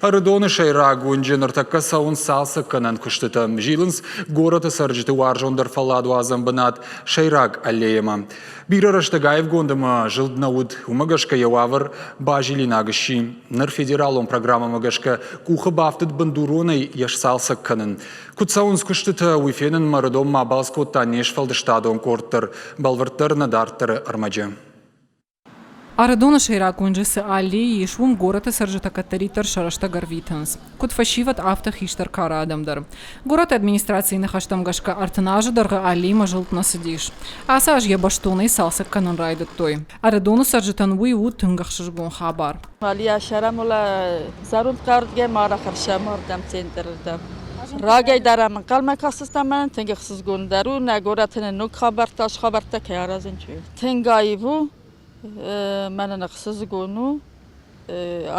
Ӕрыдоны сӕйраг уынджы ныртӕккӕ цӕуынц цалцӕггӕнӕн куыстытӕ. Зилынц горӕты цӕрджыты уарзондӕр фӕлладуадзӕн бынат сӕйраг аллеямӕ. Бирӕ рӕстӕг аивгонд ӕмӕ зылд нӕ уыд, уымӕ гӕсгӕ йӕ уавӕр базилинаг сси. Ныр федералон программӕмӕ гӕсгӕ къухы бафтыд бындуронӕй йӕ сцалцӕг кӕнын. Куыд цӕуынц куыстытӕ, уый фенынмӕ Ӕрыдонмӕ абалц кодта не сфӕлдыстадон къорд дӕр. Бӕлвырддӕр нӕ дарддӕры ӕрмӕджы. Ӕрыдоны сӕйраг уынджы цы аллейы ис, уым горӕты цӕрджытӕ кӕддӕриддӕр сӕ рӕстӕг ӕрвитынц. Куыд фӕсивӕд, афтӕ хистӕр кары адӕм дӕр. Горӕты администрацийы ныхӕстӕм гӕсгӕ 30 азы дӕргъы аллеймӕ зылд нӕ цыдис. Ацы аз йӕ бӕстонӕй цалцӕг кӕнын райдыдтой. Ӕрыдоны цӕрджытӕн уый у тынг ӕхсызгон хабар. Алия Шарамула зӕронд хъӕрдгӕ ма рахӕссӕм ардӕм центрырдӕм. Рагӕй дӕр ӕм ӕнхъӕлмӕ кастыстӕм мӕнӕн тынг ӕхсызгон дӕр у, нӕ горӕты нын ног хабӕрттӕ, хабӕрттӕ кӕй аразын чи. Тынг аив у, мӕнӕн ӕхсызгон у.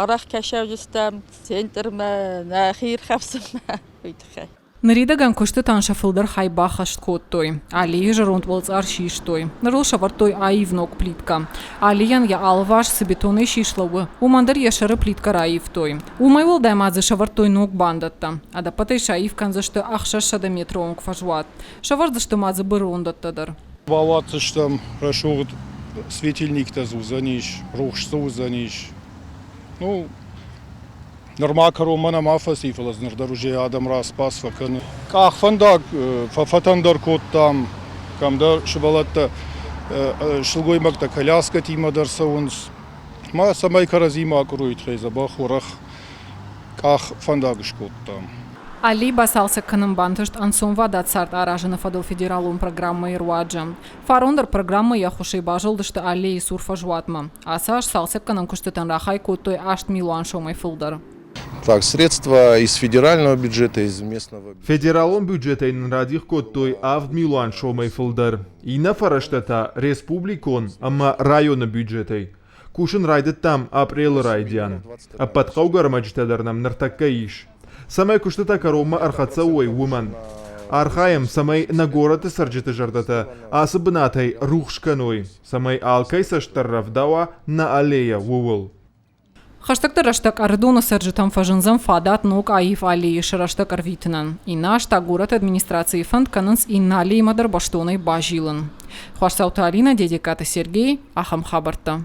Арӕх кӕсӕвджыстӕм центрмӕ, нӕхи ирхӕфсынмӕ, уый тыххӕй. Ныридӕгӕн куыстытӕн сӕ фылдӕр хай баххӕст кодтой. Алийы зӕронд уӕлцъар систой. Ныр ыл сӕвӕрдтой аив ног плиткӕ. Алийӕн йӕ алыварс цы бетонӕй сис лӕууы, уымӕн дӕр йӕ сӕры плиткӕ раивтой. Уымӕй уӕлдай ма дзы сӕвӕрдтой ног бандӕттӕ. Ӕдӕппӕтӕй саив кӕндзысты 600 метры онг фӕзуат. Сӕвӕрдзысты ма дзы бырондӕттӕ дӕр. Бауадздзыстӕм рӕсугъд светильниктӕ дзы уыдзӕнис, рухс дзы уыдзӕнис. Ну, нырма кӕронмӕ нӕма фӕци, фӕлӕ дзы ныр дӕр уже адӕм рацбац фӕкӕны. Къахвӕндаг фӕфӕтӕндӕр кодтам, кӕмдӕр сывӕллӕттӕ, сылгоймӕгтӕ коляскӕтимӕ дӕр цӕуынц. Ма цӕмӕй кӕрӕдзимӕ акъуырой, тыххӕй дзӕбӕх уӕрӕх къахвӕндаг скодтам. Алли бацалцӕг кӕнын бантыст ӕнцонвадат цард аразыны фӕдыл федералон программӕйы руаджы. Фарон дӕр программӕйы ӕххуысӕй базылдысты аллейы цур фӕзуатмӕ. Ацы аз цалцӕггӕнӕн куыстытӕн рахай кодтой 8 милуан сомӕй фылдӕр. Так, средства из федерального бюджета, из местного. Федералон бюджетӕй нын радих кодтой 7 милуан сомӕй фылдӕр. Иннӕ фӕрӕзтӕ та республикон ӕмӕ районы бюджетӕй. Кусын райдыдтам апрелы райдиан. Ӕппӕт хъӕугӕ ӕрмӕджытӕ дӕр нӕм ныртӕккӕ ис. Цӕмӕй куыстытӕ кӕронмӕ ӕрхӕццӕ уой, уымӕн. Архайӕм, цӕмӕй нӕ горӕты цӕрджыты зӕрдӕтӕ ацы бынатӕй рухс кӕной, цӕмӕй алкӕй цӕст дӕр рӕвдауа нӕ аллейӕ, ууыл. Хӕстӕгдӕр рӕстӕг Ӕрыдоны цӕрджытӕм фӕзындзӕн фадат ног аив аллейы сӕ рӕстӕг ӕрвитынӕн. Иннӕ аз та горӕты администрацийы фӕнд кӕнынц иннӕ аллеймӕ дӕр бӕстонӕй базилын. Хуасдзауты Алинӕ, Дедегкаты Сергей, ахӕм хабӕрттӕ.